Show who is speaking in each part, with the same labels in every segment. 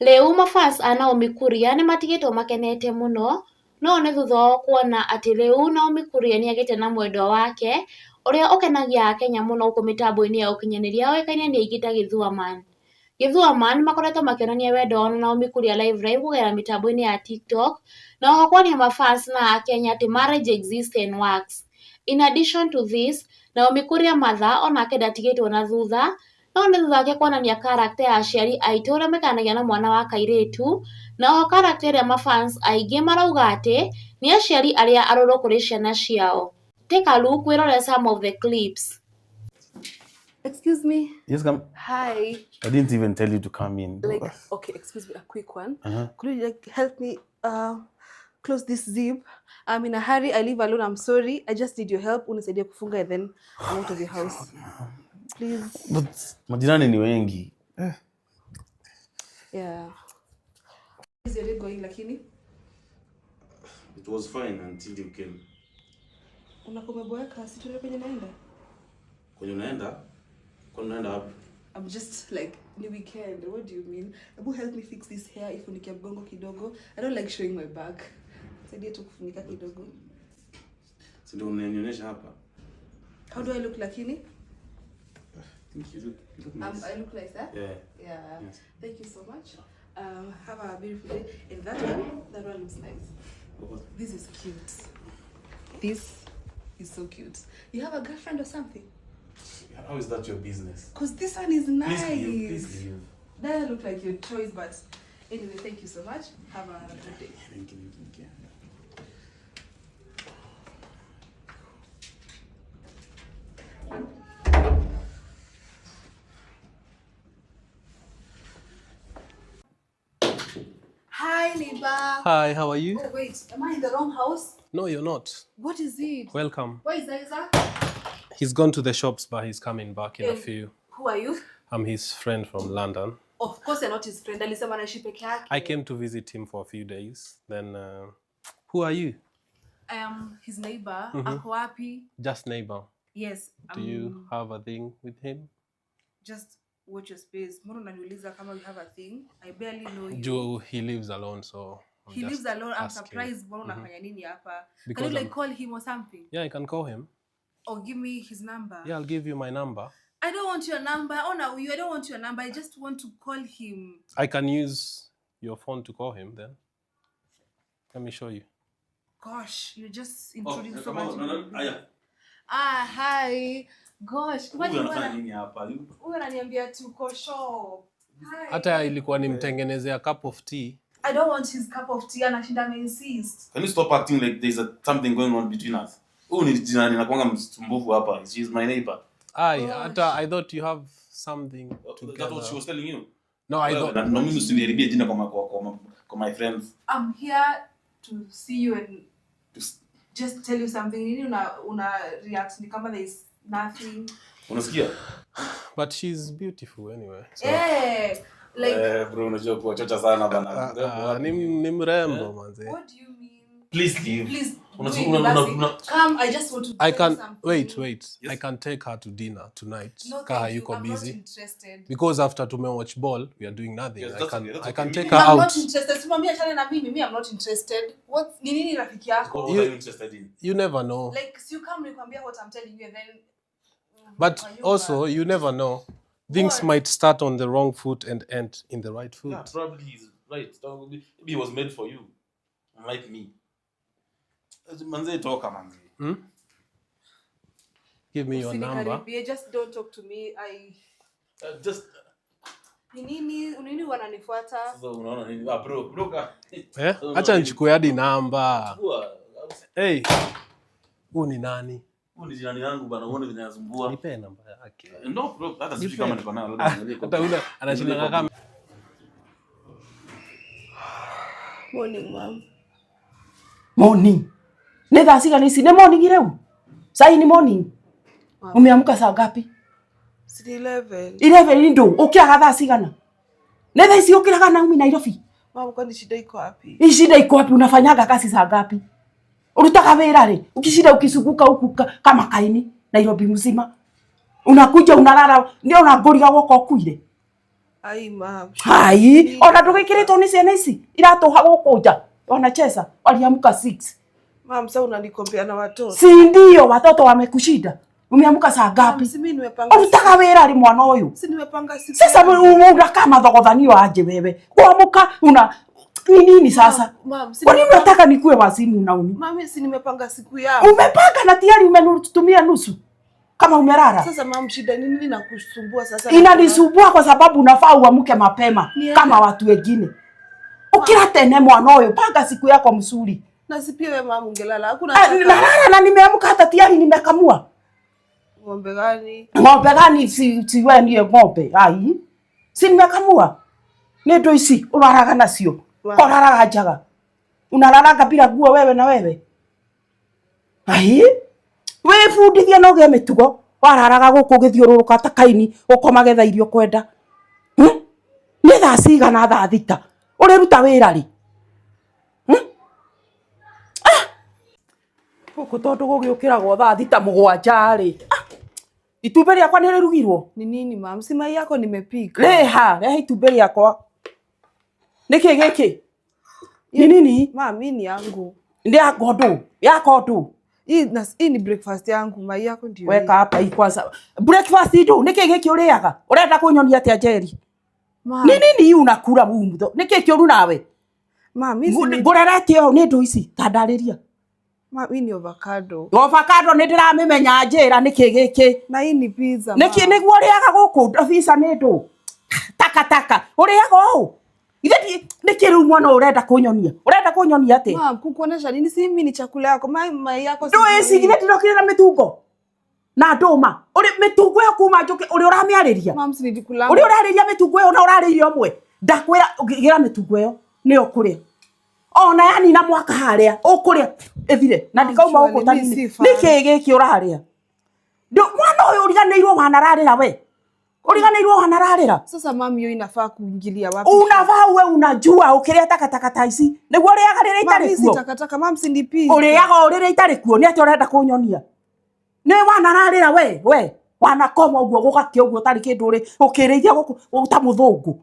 Speaker 1: Rĩu mafans a Naomi Kuria nĩmatigĩtwo makenete mũno, no nĩ thutha wao kuona atĩ rĩu Naomi Kuria nĩagĩte na mwendwa wake, ũrĩa ũkenagia akenya mũno gũkũ mĩtambo-inĩ ya ũkinyanĩria oĩkaine nĩ aingĩ ta Gĩthua Man. Gĩthua Man makoretwo makĩonania wendo wao na Naomi Kuria live live kũgerera mĩtambo-inĩ ya TikTok, na oho kuonia mafans na akenya atĩ marriage exists and works. In addition to this, Naomi Kuria Martha onake ndatigĩtwo na thutha, No nĩ thutha wake kuonania character ya aciari aitũ ũrĩa maikaranagia na mwana wa kairĩtu, na oho character ĩrĩa ma fans aingĩ marauga atĩ nĩ aciari arĩa arũrũ kũrĩ ciana ciao. Take a look wĩrorere some of the clips.
Speaker 2: Excuse me.
Speaker 3: Yes, come.
Speaker 2: Hi.
Speaker 3: I didn't even tell you to come in.
Speaker 2: Like, okay, excuse me, a quick one. Could you like help me close this zip? I'm in a hurry. I live alone. I'm sorry. I just need your help. Unisaidie kufunga and then I'm out of your house. Please.
Speaker 3: But majirani ni wengi.
Speaker 2: Eh. Yeah. Is your day going lakini?
Speaker 3: It was fine until you came.
Speaker 2: Unakuwa umeboeka, si tuende kwenye naenda?
Speaker 3: Kwenye unaenda? Kwani unaenda wapi?
Speaker 2: I'm just like ni weekend. What do you mean? Ebu help me fix this hair ifunike mgongo kidogo. I don't like showing my back. Saidie tu kufunika kidogo.
Speaker 3: Si ndio unanionyesha hapa?
Speaker 2: How do I look lakini?
Speaker 3: I think you look nice.
Speaker 2: I look nice, eh?
Speaker 3: Yeah.
Speaker 2: Yeah.
Speaker 3: Yes.
Speaker 2: Thank you so much. Have a beautiful day. And that one looks nice.
Speaker 3: What?
Speaker 2: This is cute. This is so cute. You have a girlfriend or something?
Speaker 3: How is that your business?
Speaker 2: Because this one is nice.
Speaker 3: Please leave. Please leave.
Speaker 2: That look like your choice, but anyway, thank you so much. Have a good day.
Speaker 3: Thank you. Thank you.
Speaker 2: Hi, neighbor.
Speaker 4: Hi, how are you?
Speaker 2: Oh, wait. Am I in the wrong house?
Speaker 4: No, you're not.
Speaker 2: What is it?
Speaker 4: Welcome.
Speaker 2: Where is Isaac?
Speaker 4: He's gone to the shops, but he's coming back in a few.
Speaker 2: Who are you?
Speaker 4: I'm his friend from London.
Speaker 2: Of course you're not his friend. Alisema anaishi peke yake.
Speaker 4: I came to visit him for a few days. Then, who are you?
Speaker 2: I am his neighbor. Ako wapi?
Speaker 4: Just neighbor.
Speaker 2: Yes.
Speaker 4: Do you have a thing with him?
Speaker 2: Just watch your space. Mbona unaniuliza kama we have a thing? I barely know you.
Speaker 4: Joe, he lives alone, so I'm
Speaker 2: He
Speaker 4: just
Speaker 2: lives alone. I'm
Speaker 4: asking.
Speaker 2: surprised. Mbona unafanya nini hapa? Can
Speaker 4: Because
Speaker 2: you like
Speaker 4: I'm-
Speaker 2: call him or something?
Speaker 4: Yeah, I can call him.
Speaker 2: Or give me his number.
Speaker 4: Yeah, I'll give you my number.
Speaker 2: I don't want your number. Oh no, you. I don't want your number. I just want to call him.
Speaker 4: I can use your phone to call him then. Let me show you.
Speaker 2: Gosh, you're just
Speaker 3: Oh,
Speaker 2: intruding so
Speaker 3: come
Speaker 2: much.
Speaker 3: on. No, no. Aya.
Speaker 2: Ah, hi. Gosh,
Speaker 3: Huyu
Speaker 2: kwani
Speaker 3: anafanya nini hapa?
Speaker 2: huyu ananiambia tuko shop. Hi.
Speaker 4: Hata ilikuwa nimtengenezea cup of tea.
Speaker 2: I don't want his cup of tea. Anashinda ameinsist.
Speaker 3: Can you stop acting like there's something going on between us? Huyu ni jirani nakuanga msumbufu hapa. She's my neighbor.
Speaker 4: Aye, hata I thought you have something
Speaker 3: That's
Speaker 4: together.
Speaker 3: what she was telling you.
Speaker 4: No, I
Speaker 3: Wewe,
Speaker 4: thought
Speaker 3: na na mimi usiniharibie jina kwa my friends.
Speaker 2: I'm here to see you and just tell you something. Nini una react ni kama there is nothing.
Speaker 3: Unasikia?
Speaker 4: But she's beautiful anyway. So,
Speaker 2: Eh, like
Speaker 3: Eh, bro unajua kuwachocha sana bana.
Speaker 4: ni mrembo manze.
Speaker 2: what do you mean?
Speaker 3: Please leave.
Speaker 2: Please
Speaker 3: Una-
Speaker 2: wait, basi. Come, I just want to
Speaker 4: I
Speaker 2: tell
Speaker 4: can
Speaker 2: you something.
Speaker 4: wait.
Speaker 3: Yes.
Speaker 4: I can take her to dinner tonight.
Speaker 2: No,
Speaker 4: Kaha
Speaker 2: thank you.
Speaker 4: yuko
Speaker 2: I'm
Speaker 4: busy.
Speaker 2: not interested.
Speaker 4: Because after tumewatch ball, we are doing nothing.
Speaker 3: Yes,
Speaker 4: I
Speaker 3: that's
Speaker 4: can
Speaker 3: okay, that's
Speaker 4: I can
Speaker 3: okay.
Speaker 4: take her
Speaker 2: I'm
Speaker 4: out.
Speaker 2: not interested. Simwambie achane na mimi. Me, I'm not interested. What ni nini rafiki yako?
Speaker 3: What are you interested in?
Speaker 4: You never know.
Speaker 2: Like, si you come nikwambia what I'm telling you and then
Speaker 4: But
Speaker 2: kwa nyumba.
Speaker 4: also you never know. Things
Speaker 2: What?
Speaker 4: might start on the wrong foot and end in the right foot.
Speaker 3: Yeah, probably he's right. Maybe he was made for you. Unlike me. Manze toka manze.
Speaker 4: Give me your number.
Speaker 2: Usinikaribie, just don't talk to me. I
Speaker 3: Just
Speaker 2: ni nini wananifuata?
Speaker 3: sasa unaona nini? Ah, bro, bro ka.
Speaker 4: Eh?
Speaker 3: Sasa unaona
Speaker 4: Acha
Speaker 3: nini?
Speaker 4: nichukue hadi namba.
Speaker 3: Chukua.
Speaker 4: Hey. Huyu ni nani?
Speaker 3: Huyu ni jirani yangu bana, uone vile anasumbua.
Speaker 4: Nipe namba yake.
Speaker 3: No, bro, hata sijui kama niko nayo. Labda niangalie kwa-
Speaker 4: Hata ule anashindana kama
Speaker 2: Morning, mom.
Speaker 5: Morning. Nĩ thaa cigana ici? Nĩ morning rĩu? Sai ni morning. Umeamka saa ngapi?
Speaker 2: It's 11.
Speaker 5: 11 ndũ. Ũkĩraga thaa cigana? Nĩ thaa ici ũkĩraga Naomi Nairobi?
Speaker 2: Mom, kwani shida iko wapi?
Speaker 5: Hii shida iko wapi? Unafanyaga kazi saa ngapi? Urutaga wĩra rĩ? Ukishinda ukizunguka huku kama kaini Nairobi mzima. Unakuja unalala, ndio unangũriga guoko ũkuire.
Speaker 2: Ai mam.
Speaker 5: Hai, ona ndũgĩkĩrĩtwo nĩ ciana ici iratũha gũkũ nja. Wanacheza, waliamka 6.
Speaker 2: Mam, sasa unanikompea na watoto.
Speaker 5: Si ndio watoto wamekushinda? Umeamka saa
Speaker 2: Mam,
Speaker 5: ngapi?
Speaker 2: si mimi nimepanga.
Speaker 5: Ũrutaga wĩra rĩ mwana ũyũ?
Speaker 2: Si nimepanga siku.
Speaker 5: Sasa
Speaker 2: yangu.
Speaker 5: wewe unakaa mathogothanio aje wewe? Kuamka una ni nini sasa?
Speaker 2: Mam, si
Speaker 5: Kwa nini
Speaker 2: nimepanga-
Speaker 5: unataka nikuwe wazimu Naomi?
Speaker 2: Mami, si nimepanga siku yangu.
Speaker 5: Umepanga na tayari umenutumia nusu kama umelala.
Speaker 2: Sasa mam, shida ni nini nakusumbua sasa?
Speaker 5: Inanisumbua kwa sababu unafaa uamke mapema
Speaker 2: Ni
Speaker 5: kama watu wengine. Ukira tene mwana ũyũ, panga siku yako mzuri.
Speaker 2: Na si pia wewe mam ungelala. Hakuna
Speaker 5: Ah,
Speaker 2: shaka.
Speaker 5: Nalala na nimeamka hata tayari nimekamua.
Speaker 2: Ng'ombe gani?
Speaker 5: Ng'ombe gani si, si we niye ng'ombe ai si nimekamua nĩ ndũ ici ũraraga nacio
Speaker 2: Wow.
Speaker 5: koraraga njaga unararaga bila nguo wewe na wewe ai wĩbundithie na ũgĩe mĩtugo wararaga gũkũ ũgĩthiũrũrũka ta kaini ũkomage thaa iria ũkwenda. Hmm? Nĩ thaa cigana thaa 6 ũrĩruta wĩra rĩ? Hmm? Ah! Gũkũ tondũ gũgĩũkĩragwo thaa 6 7 rĩ. Ah! Itumbĩ rĩakwa nĩ rĩrugirwo.
Speaker 2: Ni nini mam? Si mai yako nimepika.
Speaker 5: Rĩha rehe itumbĩ rĩakwa. Nĩkĩ gĩkĩ nĩ nini?
Speaker 2: Mam, hii ni yangu.
Speaker 5: Nĩ yakwa ndũ yakwa ndũ.
Speaker 2: Hii ni breakfast yangu, mai yako ndio.
Speaker 5: Weka hapa hii kwanza breakfast ndũ nĩkĩ gĩkĩ ũrĩaga ũrenda kũnyonia atĩa Njeri?
Speaker 2: Mam,
Speaker 5: Nĩ nini hii unakura mutho nĩkĩ kĩũru nawe?
Speaker 2: mam, hii si ni
Speaker 5: Ngũrerete ũũ nĩ ndũ ici ta ndarĩria.
Speaker 2: Mam, hii ni avocado.
Speaker 5: Avocado nĩ ndĩramĩmenya njĩra nĩkĩ gĩkĩ.
Speaker 2: Na hii ni pizza.
Speaker 5: Nĩkĩ
Speaker 2: mam.
Speaker 5: nĩguo ũrĩaga gũkũ visa nĩ ndũ takataka ũrĩaga ũũ ithe nĩkĩ rĩu mwana ũyũ ũrenda kũnyonia ũrenda kũnyonia atĩa?
Speaker 2: Mam, kukuonesha nini? Si mimi ni chakula yako. Mai, mai yako si
Speaker 5: Ndũ ici
Speaker 2: ndio hii.
Speaker 5: githĩ ndirokire na mĩtungo na ndũma ũrĩ mĩtungo ĩyo kuma njũke ũrĩa ũramĩarĩria
Speaker 2: Mam, si nilikulanga.
Speaker 5: ũrĩa ũrarĩria mĩtungo ĩyo na ũrarĩirie ũmwe ndakwĩra gĩra mĩtungo ĩyo nĩyo ũkũrĩa ona yanina mwaka harĩa ũkũrĩa ĩthire na
Speaker 2: Mam,
Speaker 5: ndikauma
Speaker 2: surely,
Speaker 5: gũkũ ta
Speaker 2: mi
Speaker 5: nini
Speaker 2: si fan.
Speaker 5: nĩkĩ gĩkĩ ũrarĩa? Mwana ũyũ ũriganĩirwo wanararĩra we ũriganĩirwo wanararĩra.
Speaker 2: Sasa mam, hiyo inafaa kuingilia wapi?
Speaker 5: Unafaa uwe unajua ũkĩrĩa takataka ta ici nĩguo ũrĩaga rĩrĩa
Speaker 2: Mam,
Speaker 5: itarĩ
Speaker 2: hii si
Speaker 5: kuo.
Speaker 2: takataka. Mam, si ni pizza.
Speaker 5: Ũrĩaga o rĩrĩa itarĩ kuo nĩ atĩa ũrenda kũnyonia? Nĩ wanararĩra we we wanakoma ũguo gũgakĩa ũguo ũtarĩ kĩndũ ũrĩ ũkĩrĩithia gũkũ ta mũthũngũ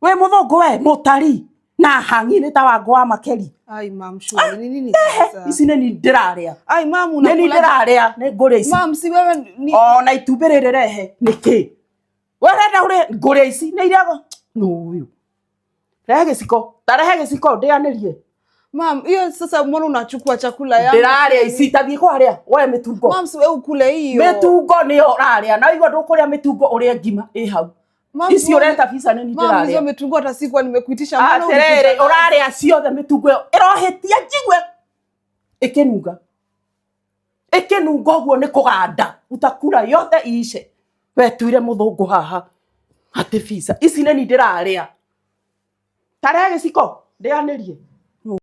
Speaker 5: wĩ mũthũngũ we mũtari na hang'i nĩ ta Wangũ wa Makeri.
Speaker 2: Ai mam, surely ni nini sasa?
Speaker 5: Ici nĩ ni ndĩrarĩa
Speaker 2: Ai mam,
Speaker 5: nĩ ni
Speaker 2: unakula.
Speaker 5: ndĩrarĩa nĩ ngũrĩa ici
Speaker 2: Mam, si wewe ni
Speaker 5: ona itumbĩ rĩrĩ rehe nĩkĩ we ũrenda ũrĩe ngũrĩa ici nĩ iria nũyũ rehe gĩciko ta rehe gĩciko ndĩanĩrie.
Speaker 2: Mam, hiyo sasa mbona unachukua chakula yangu?
Speaker 5: Ndĩrarĩa ici tathiĩ kwarĩa woe mĩtungo.
Speaker 2: Mam, si wewe ukule hiyo.
Speaker 5: Mĩtungo nĩyo ũrarĩa na igua ndũkũrĩa mĩtungo ũrĩe ngima ĩ hau.
Speaker 2: Mam,
Speaker 5: Ici
Speaker 2: mbona-
Speaker 5: ũreta visa nĩ ni
Speaker 2: Mam, hizo
Speaker 5: ndĩrarĩa.
Speaker 2: mitungo hata sikuwa nimekuitisha. Mbona
Speaker 5: Atĩrĩrĩ
Speaker 2: ulikuja nazo?
Speaker 5: ũrarĩa ciothe mĩtungo ĩyo ĩrohĩtia njigue ĩkĩnunga ĩkĩnunga ũguo nĩ kũganda utakura yothe iice wetuire mũthũngũ haha atĩ visa ici nĩ ni ndĩrarĩa ta rehe gĩciko ndĩanĩrie.